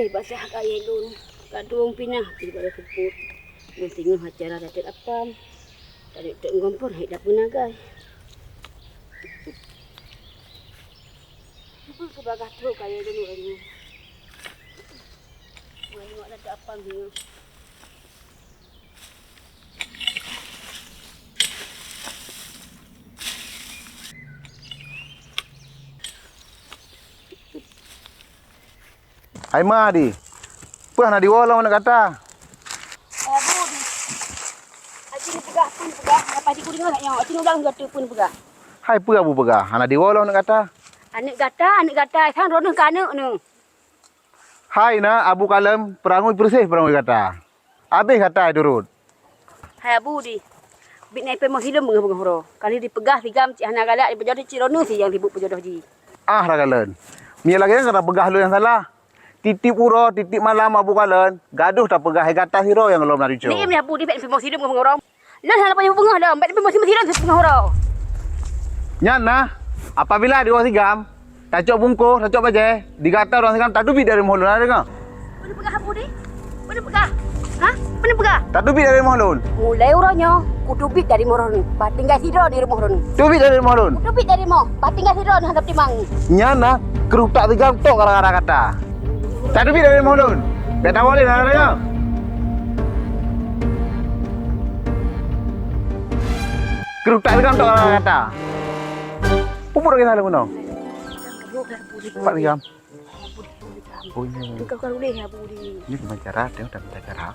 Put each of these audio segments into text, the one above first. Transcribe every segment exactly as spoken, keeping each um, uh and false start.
Eh, basah kayée lôn, kadung pinah pih bak seupôt. Ngon teungoh acara datet apam, tadi teuk gompor hai dapeu nagai. Ibu keu bagah trok kayée lôn ureueng nyoe. Ngon teungoh datet apam nyoe. Hai ma di, peue hana diwoe lom aneuk gata? Hai Abu di, aci neupeugah peue neupeugah, leupah di kudeungoe nyoe, aci neulang gata peue neupeugah. Hai peue Abu peugah, hana diwoe lom aneuk gata? Aneuk gata, aneuk gata, sang droeneuh keu aneuk neuh. Hai na, Abu kalon peurangui peureuséh peurangui gata. Abéh gata turot. Hai Abu di, biet na ipeumoh silom beungoh-beungoh uroe. Kali dipeugah sigam cit hana galak, dipeujeuet cit droeneuh si nyang ribot peujodoh jih. Ah, rakalon. Meunyo lagée nyan gata peugah lôn nyang salah. Tieb-tieb uroe, tieb-tieb malam Abu kalon, gadoh tapeugah hai gata sidroe nyang lom na cucoe. Lé meunan Abu di, biet na ipeumoh silom beungoh-beungoh uroe. Lôn hana payah peungeut lom, bèk peumoh silom beungoh uroe. Nyan na, apabila diwoe sigam, tacok bungkôh, tacok bajée, di gata droe sigam tateubiet dari rumoh lôn, na deungoe? Peue neupeugah Abu di? Peue neupeugah? Ha? Peue neupeugah? Tateubiet dari rumoh lôn. Mulai uroe nyoe, kuteubiet dari rumoh lôn. Bah tinggai sidroe di rumoh lôn. Teubiet dari rumoh lôn. Kuteubiet dari rumoh. Bah tinggai sidroe hana timang. Nyan na, krutak sigam tok gara-gara gata. Tateubiet dari rumoh lôn. Bèk tawoe lé na deungoe. Krutak sigam tok gara-gara gata. Pupuk lagi salah meunoe. Pat sigam. Oh, iya. Ini gimana cara? Tengok tak minta cara.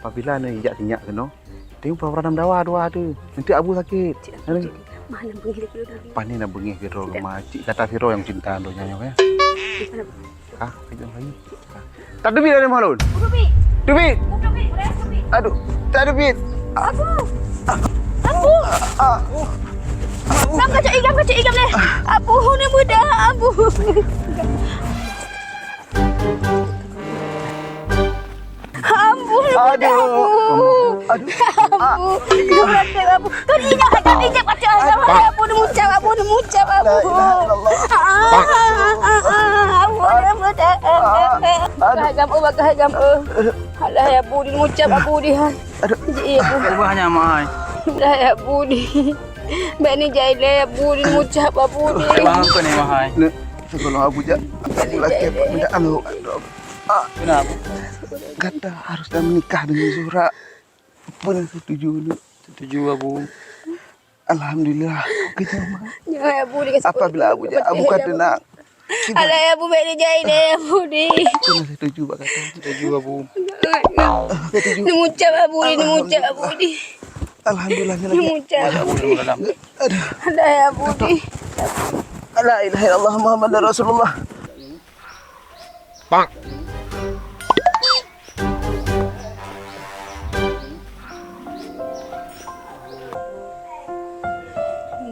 Apabila ni jak sinyak kena, tengok pura-pura nam dawa dua tu. Nanti Abu sakit. Mana bengih lagi tu? Panen nak bengih ke roh rumah. Cik kata siro yang cinta donya nyoe ya. Ha, kejap lagi. Tateubiet dari rumoh lôn. Teubiet. Teubiet. Teubiet. Aduh, tateubiet. Abu. Abu. Ah. Gam kacok igam, kacok igam leh. Abu, ni muda, Abu. Abu, ni muda, Abu. Aduh. Aduh. Abu. Abu. Kau ni ingat, kau ni ingat, kacok igam. Abu, ni mucap, Abu, ni mucap, Abu. La ilaha illallah. Ah, ah, ah, ah, Abu, ni muda. Aduh. Bagah igam, oh, bagah igam, oh. Alah, ya Abu di, mucap Abu di, hai. Aduh. Ji, ya Abu. Ubah nya, Mak, hai. Alah, ya Abu di. Bèk ni jai lé, Abu di, mucap Abu di. Ubah apa ni, Mak, hai? Ni, tolong Abu jak. Abu lagi minta anu. Ah. Kenapa? Gata harus dah menikah dengan Zuhra. Peue na setuju ni? Setuju, Abu. Alhamdulillah. Oke, Mak. Nyoe, Abu di, apabila Abu jak, Abu ka tenang. Alah, ya Abu, bèk ni jai lé, ya Abu di. Aku dah setuju bak kata. Setuju, Abu. Setuju. Ni mucap Abu di, ni mucap Abu di. Alhamdulillah, ni lagi. Ni mucap Abu di. Aduh. Alah, ya Abu di. La ilaha illallah Muhammadur Rasulullah. Pak.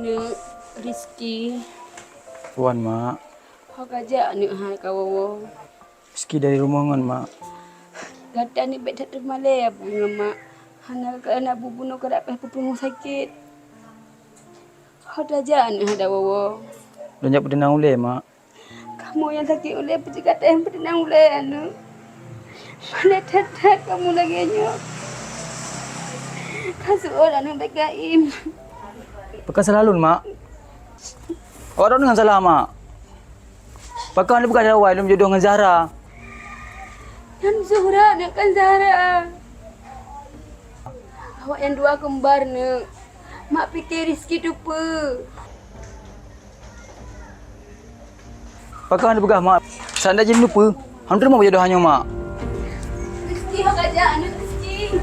Neuk Rizki. Wan, Mak. Ho ka jak aneuk hai ka woe-woe. Rizki dari rumoh ngon, Mak. Gata ni bèk that teumalèe Abu ngon Mak. Hana keuneuk Abu bunoe keurak pih peurumoh sakét. Ho tajak aneuk hai ka woe-woe. Lôn jak peuteunang ulèe, Mak. Kamoe nyang sakét ulèe, peue gata nyang peuteunang ulèe aneuk. Pandai that-that kamoe lagèe nyoe. Ka seuôt aneuk bèk gaém. Pakon salah lôn, Mak? Awak droeneuh nyang salah, Mak. Pakon hana peugah dari awai lôn meujodoh ngon Zahra? Nyan Zuhra, neuk, kon Zahra. Awak nyan dua keumbar, neuk. Mak pike Rizki teupeue. Pakon hana peugah, Mak? Seandai jih neuteupeue, hana teurimong peujodohan nyoe, Mak. Rizki, ho ka jak aneuk Rizki.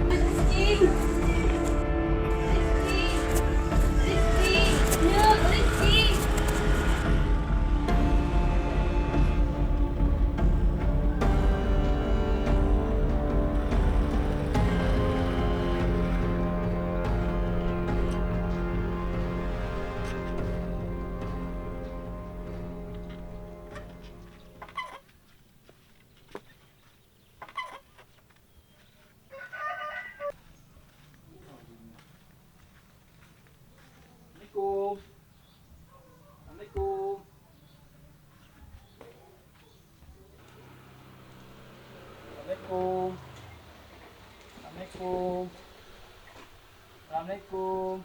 Rizki. Rizki. Rizki. Neuk Rizki. Assalamualaikum.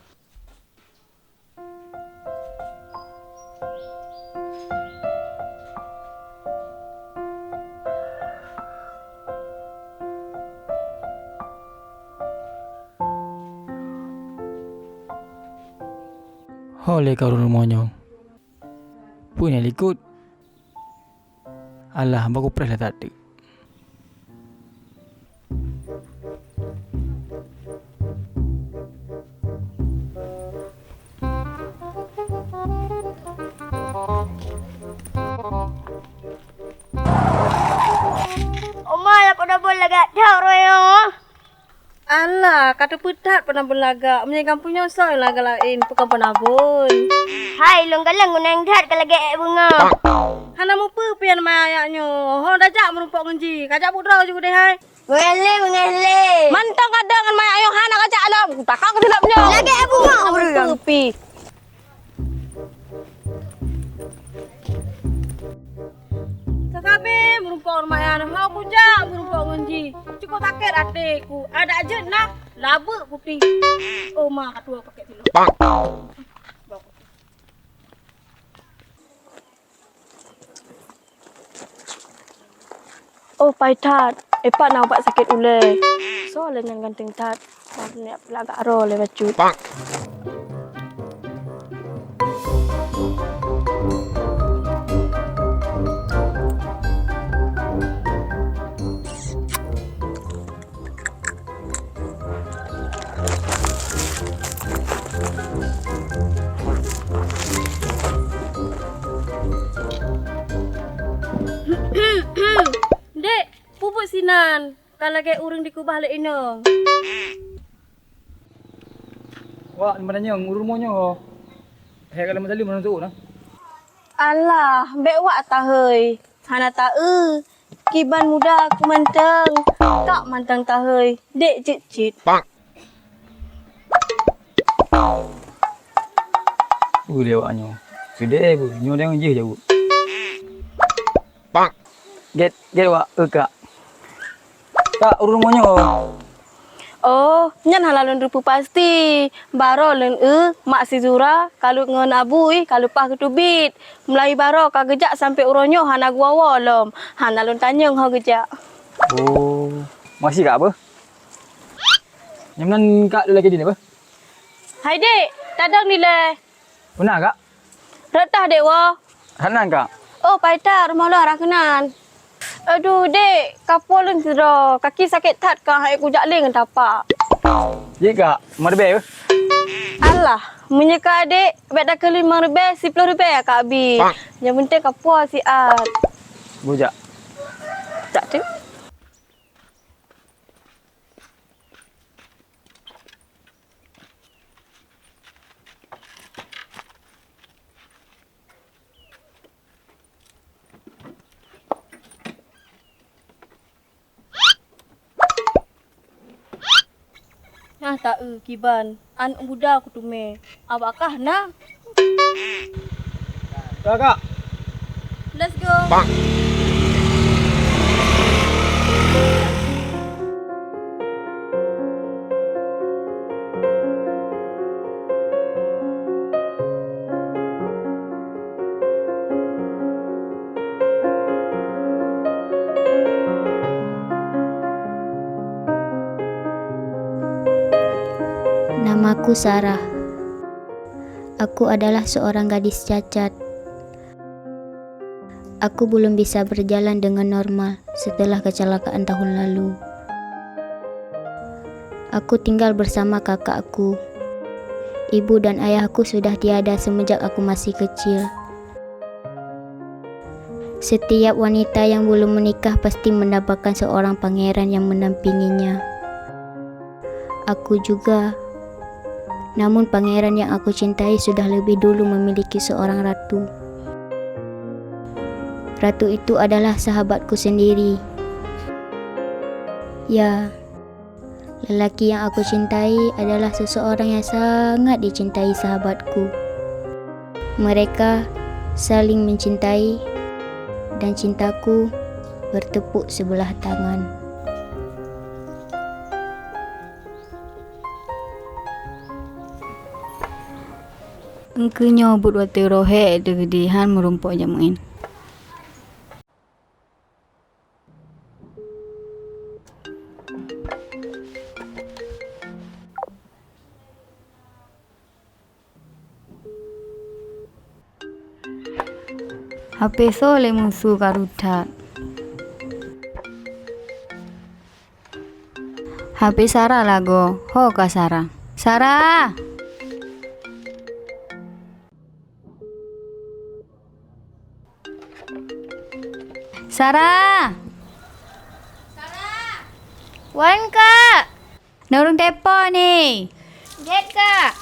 Ho lé ka ureueng rumoh nyoe. Peue nyang likot? Alah, bah kupreh lé that teuk. Oma, lapor double lagak that royong. Alah, ka teupeue that peunabon lagak. Meunyoe gampông nyoe soe lagak laén, peue kon peunabon. Hai, lôn kalon guneng that ka lagèe èk beungoh. Hana mupeue pian ma ayak nyoe. Ho, tajak meurumpok ngon jih. Kajak budroe ju deh hai. Beungèh lé, beungèh lé. Mantong ka dong ngon ma ayak nyoe hana kajak lom. Kutakot keu dilop nyoe. Lagèe èk beungoh. Hana mupeue pi. Ka sabe meurumpok ngon mak nyan, ho kujak meurumpok ngon jih. Cukôp sakét até ku, adak jeuet na, labeuk kupi. Oh ma, ka tuwoe pakèk tilok. Oh, pai that. Eh, pat na ubat sakét ulèe. Soe lé nyan ganteng that. Lagak aro lé bacut. Dek, peubuet sinan, ka lagèe ureueng dikeubah lé inong. Wak, meunan nyang ureueng rumoh nyoe ho. Hai, ka lôn meusaleuem meunan teuh na. Alah, bèk wak tahôi. Hana taeu, kiban muda ku mantong, kak mantong tahôi, dek cit-cit. Ulèe awak nyoe. Keudeh bu, nyoe dang jih jaweueb. Gét, gét wak, eu kak. Kak, ureueng rumoh nyoe. Oh, nyan hana lôn teupeue pasti. Baroe lôn eu mak si Zura ka lheueh ngon Abui ka leupah geuteubiet. Meulahi baroe ka geujak sampoe uroe nyoe hana geuwoe-woe lom. Hana lôn tanyong ho geujak. Oh, makasih kak beuh. Nyang meunan kak lôn lakèe dilèe beuh. Hai dek, tadong dilèe. Peue na kak? Rot tah dek woe. Hana kak. Oh, pai that rumoh lôn arah keunan. Aduh dek, kapoe lôn sidroe, kaki sakét that ka han ék kujak lé ngon tapak. Jih kak, meuribèe beuh. Alah, meunyoe ka adek, bèk takheun limong ribèe, siploh ribèe kak bi. Nyang penting kapoe siat. Bujak. Tak tu. Nyang taeu kiban, aneuk muda kuteumé, awak kah na? Ka, kak. Let's go. Namaku Sarah. Aku adalah seorang gadis cacat. Aku belum bisa berjalan dengan normal setelah kecelakaan tahun lalu. Aku tinggal bersama kakakku. Ibu dan ayahku sudah tiada semenjak aku masih kecil. Setiap wanita yang belum menikah pasti mendapatkan seorang pangeran yang mendampinginya. Aku juga. Namun pangeran yang aku cintai sudah lebih dulu memiliki seorang ratu. Ratu itu adalah sahabatku sendiri. Ya, lelaki yang aku cintai adalah seseorang yang sangat dicintai sahabatku. Mereka saling mencintai dan cintaku bertepuk sebelah tangan. Keunyoe buet watée roh hék teugeudi hán meurumpok jamén. H P soe lé musu ka rutat. H P Sarah lagoe, ho ka Sarah. Sarah! Sarah! Wan, Kak! Na ureuëng telepon ni. Jeuet, Kak.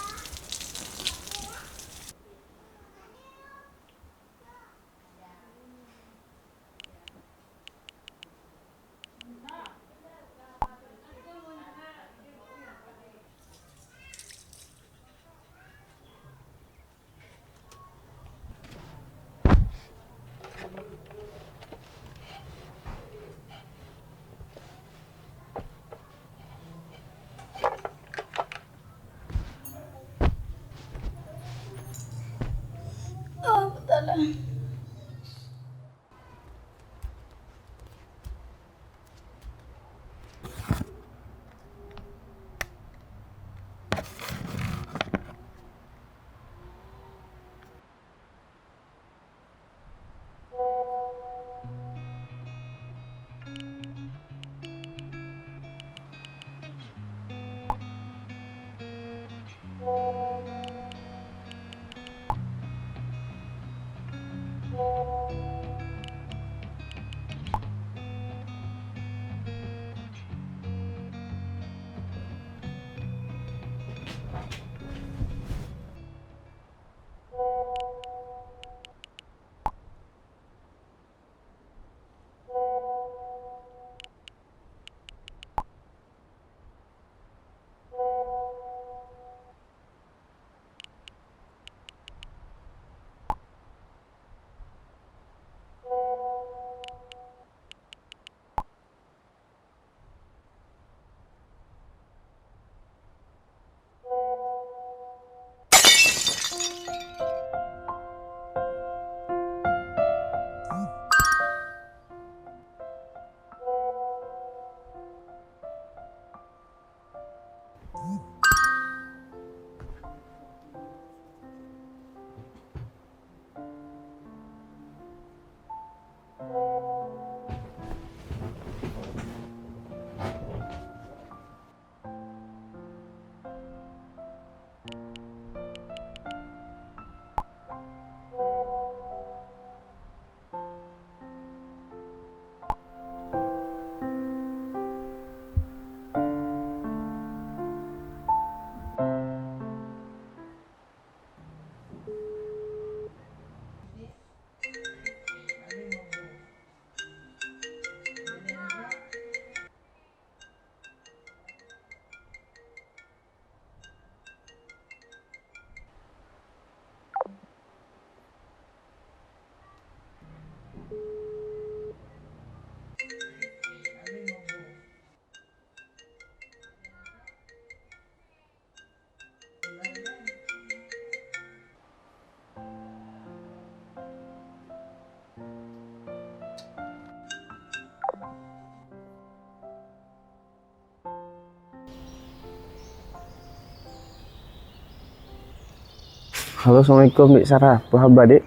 Halo, assalamualaikum, Dek Sarah. Peue haba, Dek?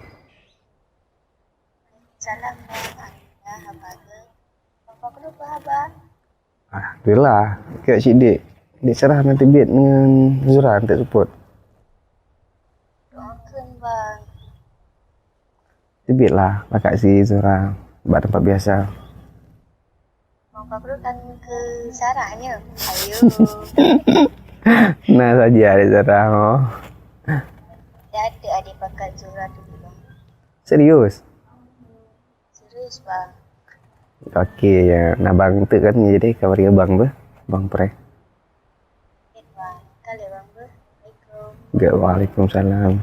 Salam, Bang. Alhamdulillah, haba geuh. Bang, pakon peue haba? Alhamdulillah, keu cit Dek. Dek Sarah na teubiet ngon Zura untuk seupôt. Doakan, Bang. Teubiet lah, lakak si Zura bak teumpat biasa. Mau kabrok dan ke Sarah nya. Ayo. Nah saja ada Sarah oh. Ada adik pakai Zura tu dulu. Serius? Serius, Bang. Okey, ya. Nah, Bang tu kan jadi kabar ya Bang tu. Bang Pre. Oke, Bang. Kali, Bang, Bang. Assalamualaikum. Enggak, waalaikumsalam.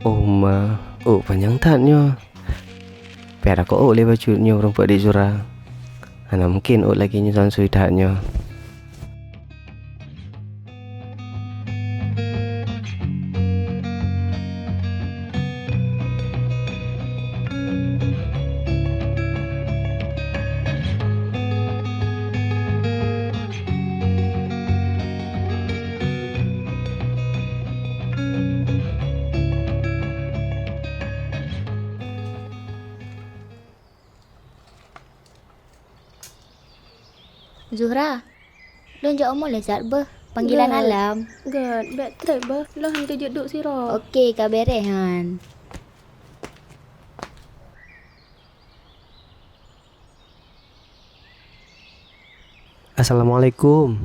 Oh ma, ôk panyang that nyoe. Pih takot ôk lé bacut nyoe rumpok Dik Zura. Hana mungken ôk lagée nyoe sansui that nyoe. Zuhra, lôn jak umu lé that beuh, panggilan Gét. Alam. Gét, bék trép beuh, lôn han teujeuet duek sidroe. Oke, ka béréh han. Assalamualaikum.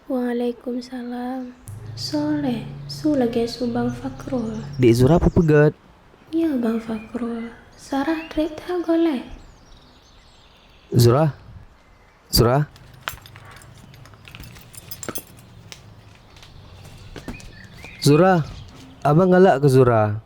Waalaikumsalam. Soléh, su lagée su Bang Fakrul. Dik Zura peue peugét? Ya, Bang Fakrul. Sarah trép that gohleh. Zura? Zura? Zura, abang galak keu Zura.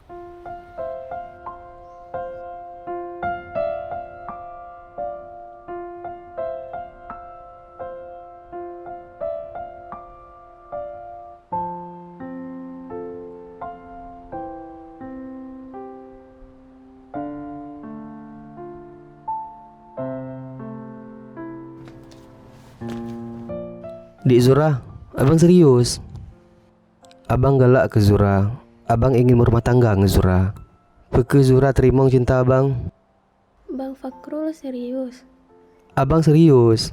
Dik Zura, abang serius. Abang galak keu Zura. Abang ingin meurumah tangga ngon Zura. Peu kheueh Zura teurimong cinta abang? Bang Fakrul serius. Abang serius.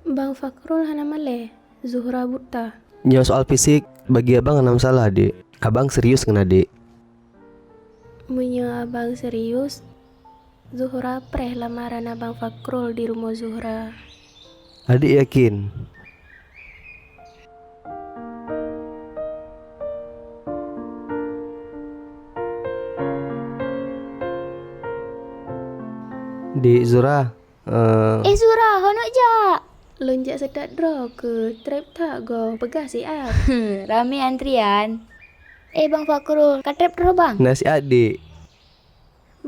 Bang Fakrul hana malée, Zuhra buta. Nyoe soal fisik, bagi abang hana masalah, Dik. Abang serius ngon adék. Meunyoe abang serius, Zuhra preh lamaran abang Fakrul di rumoh Zuhra. Adék yakin? Dik Zura, eh. Eh, Zura, hana jak. Lôn jak seutôt droe keuh, trép that goe, peugah siat. Ramé antrian. Eh, Bang Fakrul, ka trép droe, Bang? Na siat, Dik.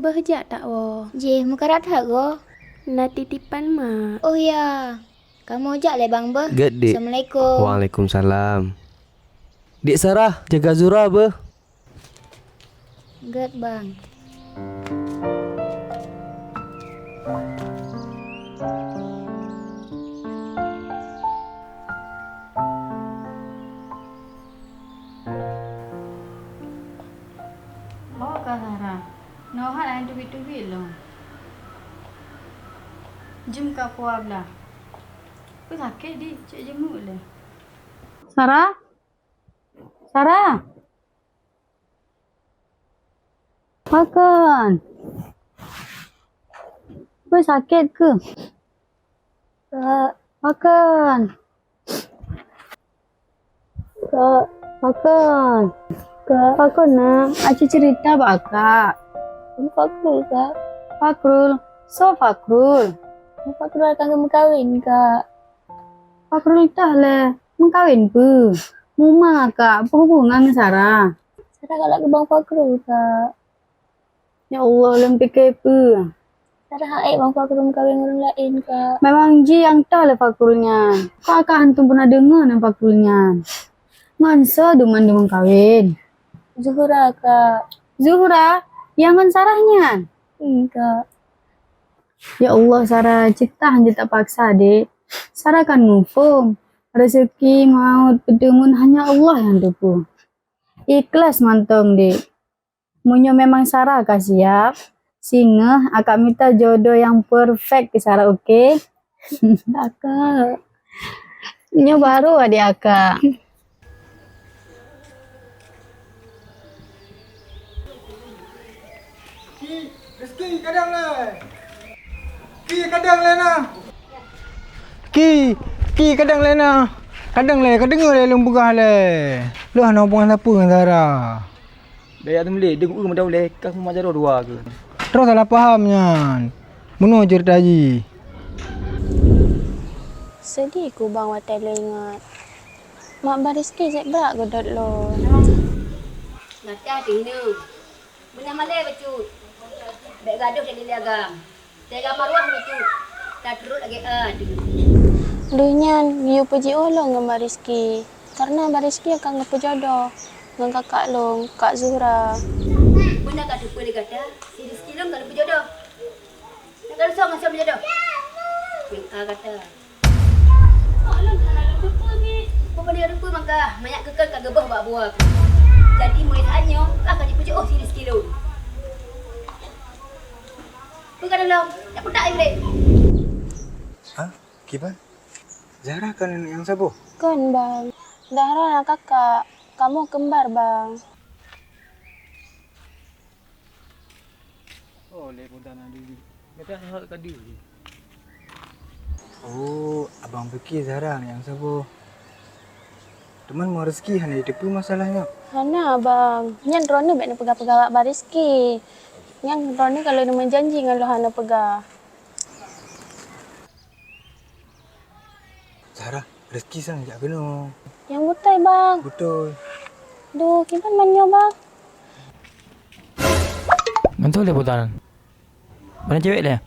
Beuh jak tawoe. Jih, meukarat that goe. Na titipan mak. Oh ya, kamoe jak lé Bang beuh. Gét, Dik. Assalamualaikum. Waalaikumsalam. Dik Sarah, jaga Zura beuh. Gét, Bang. Ho ka Zahra, noe that nyang teubiet-teubiet lom. Jeuem ka puwoe blah. Peue sakét di, cok jeuem lé. Sarah? Sarah? Pakon? Peue sakét keuh? Kak. Pakon? Kak, pakon? Kak. Pakon, Nak? Aci cerita bak Kak. Bang Fakrul, Kak. Fakrul? Soe Fakrul? Bang Fakrul akan geumeukawen, Kak. Fakrul tah lé. Meukawen peue? Muma, Kak, peue hubungan ngon Sarah? Sarah galak keu Bang Fakrul, Kak. Ya Allah, lôn pike peue? Sarah han ék Bang Fakrul meukawen ngon ureueng laén, Kak. Memang jih nyang toh lé Fakrul nyan. Kok Akak hantom peunah deungoe nan Fakrul nyan? Ngon soe dumang-dumang kawen? Zuhra, Kak. Zuhra? Nyang ngon Sarah nyan? Hmm, Kak. Ya Allah, Sarah, cit tah han jeuet tapaksa, Dek. Sarah kan muphom, rezeki maot peuteumeun hanya Allah nyang teupeu. Ikhlas mantong, Dek. Meunyoe memang Sarah ka siap, singoh Akak mita jodoh nyang perfect keu Sarah, oke? Akak. Nyoe baru adek Akak. Ki, Rizki, kadang lé. Ki, kadang lé na. Ki, Ki, kadang lé na. Kadang lé, ka deungoe lé lôn peugah lé. Lôn hana hubungan sapeue ngon Zahra. Daya teumeulee, deungoe meudau lé, ka meumajaro dua keuh. Droe salah paham nyan. Meunoe ceurita jih. Seudeh ku bang watée lôn ingat. Mak Baris keuh jeuet brat geudot lôn. Gata teuh hineung. Beuna malèe bacut. Bèk gadôh dan lé agam. Teuga maruah bacut. Taturot lagèe A teuh. Lheueh nyan, geuyue peujiôh lôn ngon Bang Rizky. Karena Bang Rizky akan geupeujodoh ngon kakak lôn, Kak Zuhra. Beuna ka teupeue lé gata, si Rizky lôn ka geupeujodoh. Nyang ka lôn soe ngon soe meujodoh? Peuet A gata. Mak lôn hana lôn teupeue ngieng. Peue hana lôn teupeue maka, manyak keukeuen ka geuboh bak buwa keuh. Jadi, mulai saat nyoe, kah ka jipeujeuôh si Rizky lôn. Peue ka lôn lom? Jak putak aja ulèe. Hah? Kiban? Zahra kon aneuk nyang saboh? Kon, Bang. Zahra na kakak. Kamoe keumbar, Bang. Oh, lé buta na dulu. Gata hak ka dulu. Oh, abang pike Zahra nyang saboh. Teuma Bang Rizky hana jiteupeue masalah nyoe? Hana, Bang. Nyan droeneuh bèk neupeugah-peugah bak Bang Rizky. Nyan droeneuh ka lheueh neumeujanji ngon lôn hana peugah. Zahra, Rizky sang jak keunoe. Nyang beutôi, Bang. Beutôi. Duh, kiban man nyoe, Bang? Ngon soe lé buta nan? Bak cewek lé?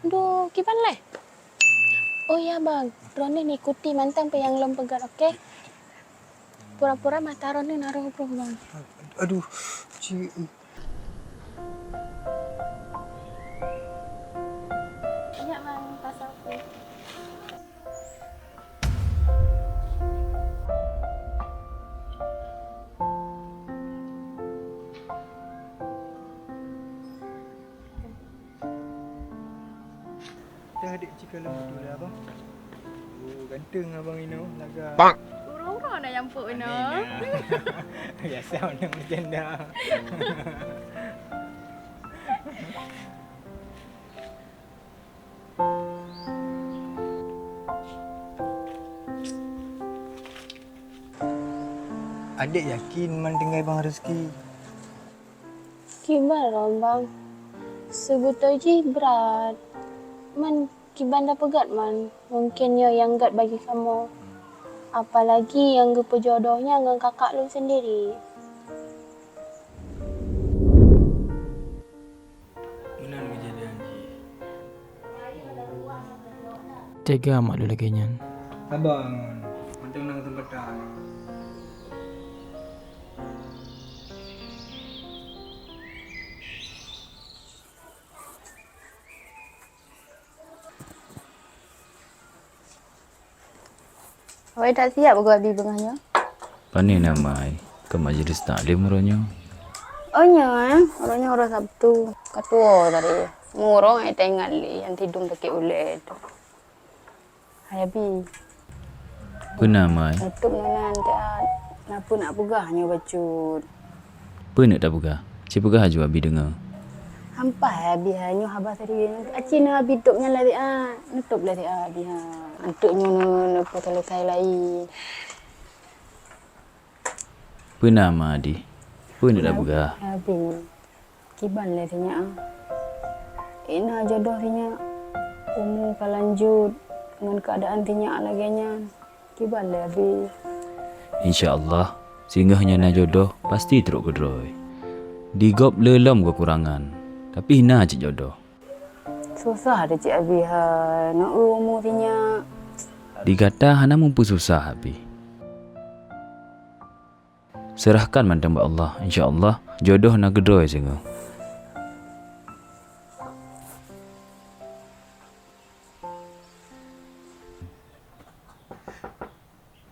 Duh, kiban lé? Oh ya, Bang. Droeneuh neuikuti mantong peue nyang lôn peugah, oke? Pura-pura mata droeneuh na roh-roh, Bang. Aduh, cik. Nyak, Bang, pasal aku. Teuh adik cikalon beutôi lé abang. Oh, ganteng abang inoe, lagak. Uroe-uroe na nyang pok inoe. Aneh na. Biasa ureueng bercanda. Adik yakin man tinggai Bang Rizky? Kiban lom, Bang. Seubeutôi jih brat. Man kiban tapeugöt man, mungken nyoe nyang göt bagi kamoe. Apalagi nyang geupeujodoh nyan ngon kakak lôn sendiri. Meunan keujadian jih. Tega mak lôn lagèe nyan. Saba ngon, mantong na keuseumpatan. Awai that siap geuabi beungoh nyoe? Pane na mai, keu majlis taklim uroe nyoe. Oh nyoe, eh? Uroe nyoe uroe Sabtu. Ka tuwoe tadi. Murong ai taingat lé, nyang tidong sakét ulèe tu. Hai Abi. Peue na mai? Nutup nyoe nan, na peue nak peugah nyoe bacut. Peue neuk tapeugah? Ci peugah aju Abi deungoe. Hampah Abi ha, nyoe haba serius. Aci na Abi top nyan lagèe a, neutop lagèe a Abi ha. Antuk nyoe neu-, neupeuseuleusoe laén. Peue na ma Adi? Peue neuk tapeugah? Abi, kiban lé sinyak ah. Ina jodoh sinyak, umu ka lanjut, ngon keuadaan sinyak lagèe nyan. Kiban lé Abi. Insya Allah, singoh nyan na jodoh, pasti trok keudroe. Di gob le lom keukurangan, tapi na cit jodoh. Susah deh cit Abi hai, na eu umu sinyak. Di gata hana meupeususah Abi. Seurahkan mantong bak Allah, insya Allah jodoh na keudroe singoh.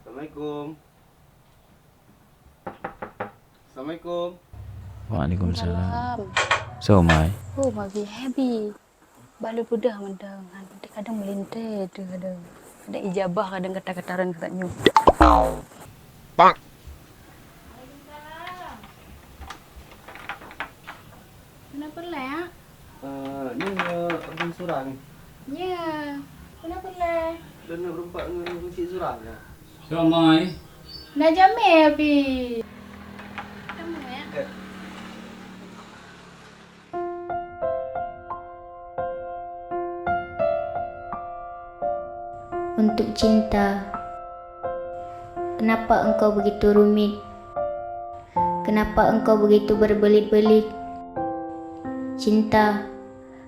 Assalamualaikum. Assalamualaikum. Waalaikumsalam. Salam. Soe mai? Oh, Abi, Abi. Bah lôn peugah mantong, kadang meulintèe tu kadang. Kadang ijabah, kadang kata-kata ran kat nyoe. Pak. Kenapa leh, ah? Eh, ni, eh, Abi surang. Ya, kenapa leh? Dan nak berempat dengan Encik surang ya? Ramai. Nak jamé, Abi. Kamu ya? Eh. Untuk cinta. Kenapa engkau begitu rumit? Kenapa engkau begitu berbelit-belit? Cinta,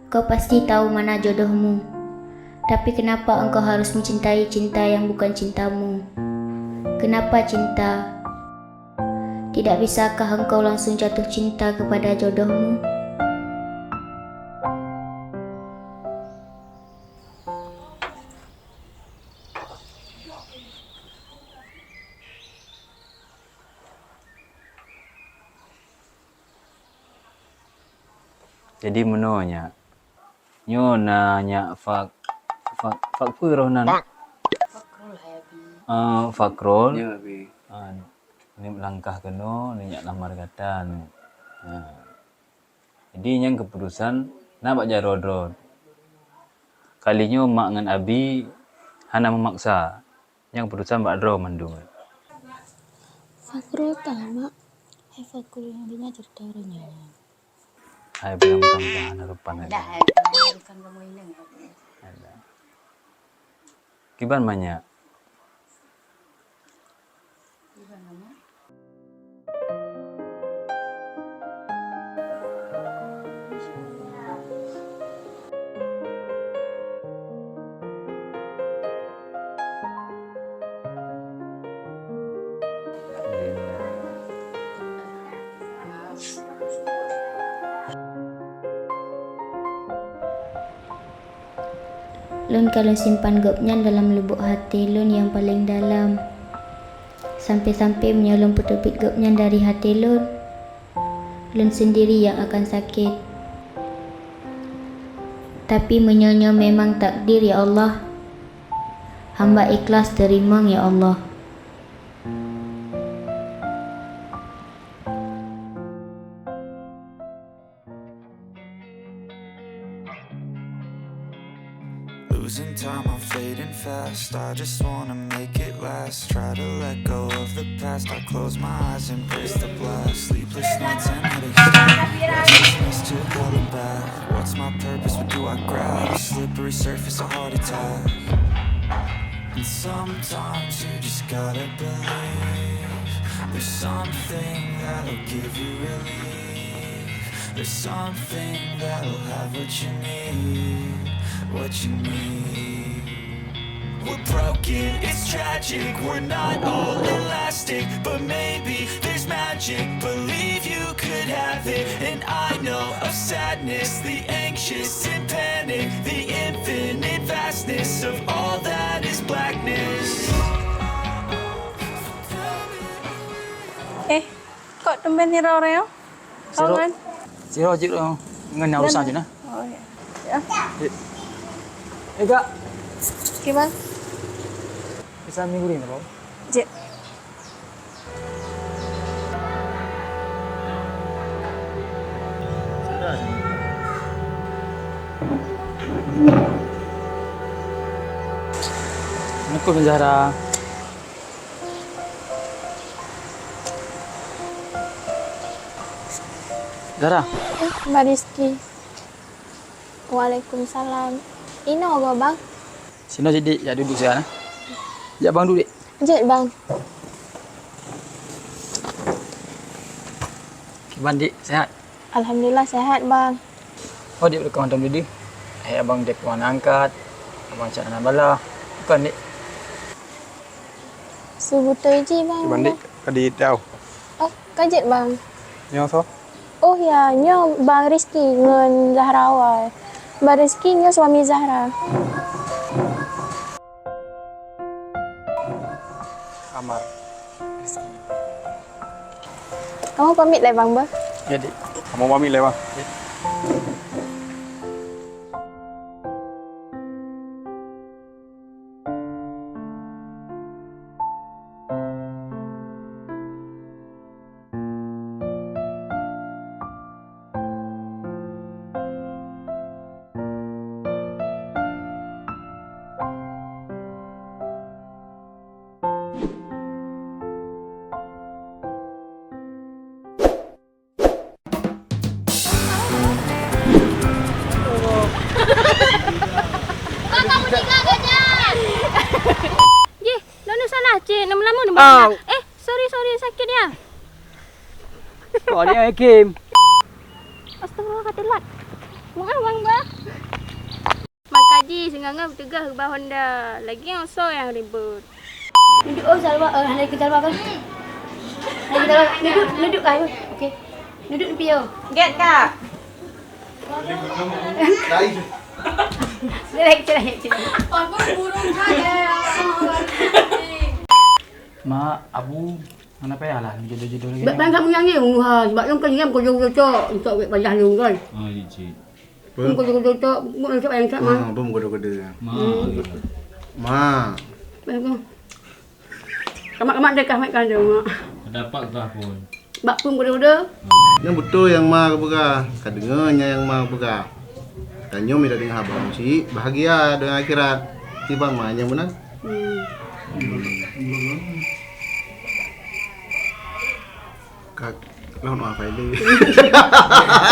kau pasti tahu mana jodohmu. Tapi kenapa engkau harus mencintai cinta yang bukan cintamu? Kenapa cinta? Tidak bisakah engkau langsung jatuh cinta kepada jodohmu? Jadi meunoe nyak. Nyoe na nyak fak, fak, fak peue roh nan? Fakrul hai abi. Ah, Fakrul. Ya, abi. Ah, ni langkah keunoe, ni nyak lamar gata ni. Ha. Jadi nyang keuputusan na bak jaroe droe. Kali nyoe mak ngon abi hana meumaksa. Nyang keuputusan bak droe mandum. Fakrul ta, Mak. Hai Fakrul, nyang deungoe cerita ureueng nyan. Hai bilang tambah hana rupan. Dah, hai, bukan kamu ini. Ada. Kiban manyak. Lôn ka lôn simpan gobnyan dalam lubok até lôn nyang paleng dalam. Sampai-sampai meunyoe lôn peuteubiet gobnyan dari até lôn, lôn sendiri nyang akan sakét. Tapi meunyoe nyoe memang takdir, ya Allah, hamba ikhlas teurimong, ya Allah. Losing time, I'm fading fast. I just wanna make it last. Try to let go of the past. I close my eyes, embrace the blast. Sleepless nights and headaches stack. Restlessness to hell and back. What's my purpose? What do I grab? A slippery surface, a heart attack. And sometimes you just gotta believe. There's something that'll give you relief. There's something that'll have what you need, what you need. We're broken, it's tragic, we're not all elastic, but maybe there's magic. Believe you could have it, and I know of sadness, the anxious and panic, the infinite vastness of all that is blackness. Eh, kok tumben nirau-rau? Sidroe, sidroe jeuet ngon nyang urusan jeuet nah. Oh, ya. Ya. Eh, Kak. Kiban? Bisa minggu ni, Bang? Jeuet. Assalamualaikum, Zahra. Zahra. Bang Rizky. Waalaikumsalam. Inoe goe, Bang? Sinoe jih, Dik, jak duek siat, nah. Jak Bang duek, Dik. Jeuet, Bang. Kiban, Dik, sehat? Alhamdulillah, sehat, Bang. Oh, Dik, beureukat mantong dudi. Hai abang dek wan angkat. Abang cak hana bala. Bukon, Dik? Su beutôi jih, Bang. Kiban, Dik, ka di tau. Oh, ka jeuet, Bang. Nyoe soe? Oh, ya, nyoe Bang Rizky ngon Zahra awai. Bang Rizky nyoe suami Zahra. Amar. Kamoe pamit lé, Bang, beuh. Ya, Dik. Kamoe pamit lé, Bang. Ya. Au. Eh, sorry, sorry, sakit ya. Kok dia Hakim? Astagfirullah, ka teulat. Maaf, Bang, bah. Maka ji singoh-ngoh teuga bak Honda. Lagi nyang soe nyang ribut. Dudoe, oh, Salwa, eh, hana ikeu Salwa kan? Hana ikeu Salwa. Dudoe, dudoe ka, okey. Dudoe di piôh. Get ka. Cerai, cerai, cerai. Apa burung saja. Mak, Abu, mana payah lah jodoh-jodoh lagi. Bak bangsa meunyanyi, ha, sebab lôn kan nyang kujok-kujok, untuk wek payah lôn kan. Oh, iya, cik. Bum kujok-kujok, bukan cak yang cak mah. Ah, bum kujok-kujok. Ma. Ma. Baik, bum. Kamak-kamak deh kah, mak, kan, mak. Dapat kah pun? Bak pun kuda-kuda. Nyang beutôi nyang ma geupeugah, ka deungoe nyang ma geupeugah. Tanyoe mita deungoe haba cit, bahagia deungon akhirat. Tiban ma nyang meunan. Hmm. Ka lôn apa ini?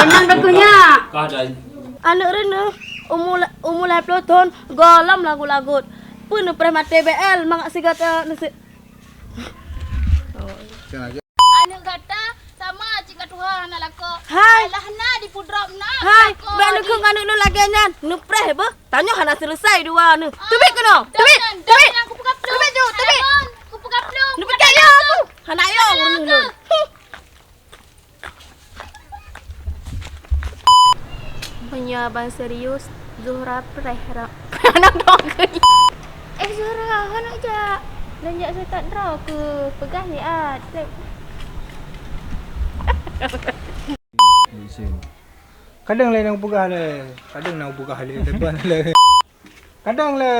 Tenang, tenang. Aneuk reuneuh umu, umu lhèe ploh thon gohlom lagut-lagut. Peue neupreh maté B L mangat sigat, eh, neuse- Aneuk gata sama cit ngon tuha hana lakoe. Hai. Alah na dipeudrop na. Hai, lakoe bèk neukheueng aneuk lôn lagèe nyan. Neupreh beuh. Tanyoe hana seuleusai dua neuh. Ah, teubiet keunoe. Teubiet. Teubiet. Teubiet ju, teubiet. Neupiké yo aku. Hana yo ureueng lôn. Meunyoe abang serius, Zuhra preh rak. Anak dong. Eh, Zuhra, hana jak. Dan jak seutôt droe keu peugah siat. Kadang lé nyang peugah lé. Kadang nyang peugah lé. Depan lé. Kadang lé.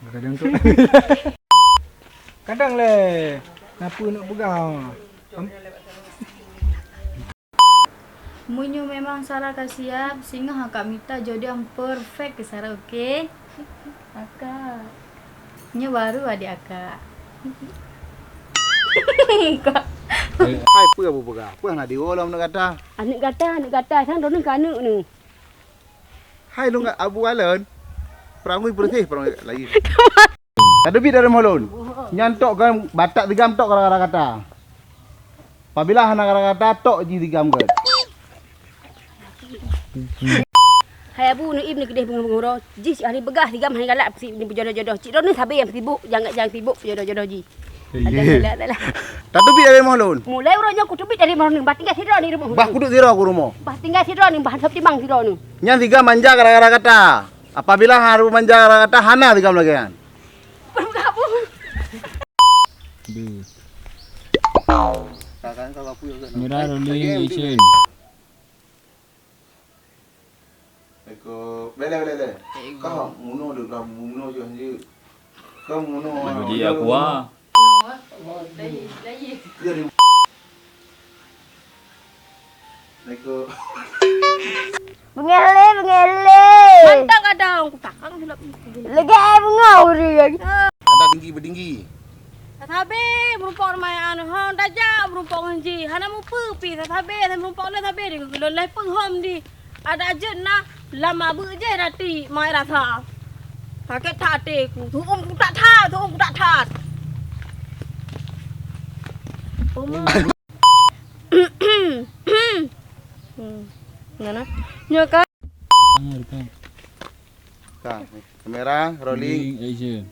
Kadang tu. Kadang lé, na peue nak peugah. Am- Meunyoe memang Sarah ka siap, singoh akak mita jodoh nyang perfect keu Sarah, oke? Akak. Nyoe baru adek akak. Hai, peue Abu peugah? Peue hana diwoe lom aneuk gata? Aneuk gata, aneuk gata, sang droeneuh keu aneuk neuh. Hai lôn Abu Alon. Peurangui peureséh, peurangui laén. Tateubiet dari rumoh lôn. Nyan tok kan batak sigam tok gara-gara gata. Apabila hana gara-gara gata tok jih sigam gèt. Hai Abu, neuieb neukeudeh beungoh-beungoh droe. Jih cit hana peugah sigam hana galak peusi-, peujodoh-jodoh. Cit droeneuh sabe nyang sibuk, jangan nyang sibuk peujodoh-jodoh jih. Iya. Alah, alah, alah. Tateubiet dari rumoh lôn. Mulai uroe nyoe kuteubiet dari rumoh neuh, bah tinggai sidroe di rumoh. Bah kuduek sidroe ku rumoh. Bah tinggai sidroe neuh, bah sab timang sidroe neuh. Nyan sigam manja gara-gara gata. Apabila harôh manja gara-gara gata, hana sigam lagèe nyan. Duh. Merah rolling action. Eko, bele, bele, bele. Kau muno deh, kau muno je, anjir. Kau muno. Bagi aku ah. Eko. Beungéh lé, beungéh lé. Mantap kadang, kutakang silap. Lagèe beungéh ureueng. Ada tinggi berdinggi. Sabe meurumpok ngon maya aneuk hom, tajak meurumpok ngon jih. Hana mupeue pih, sabe, sabe meurumpok lé sabe di lôn lhèe peuhom di. Ada jeuet na lam abeuek jih nati mai rasa. Sakét that até ku. Tu'uem ku that that, tu'uem ku that that. Oma. Hmm. Mana? Nyoe ka. Kamera, rolling. Rolling, action.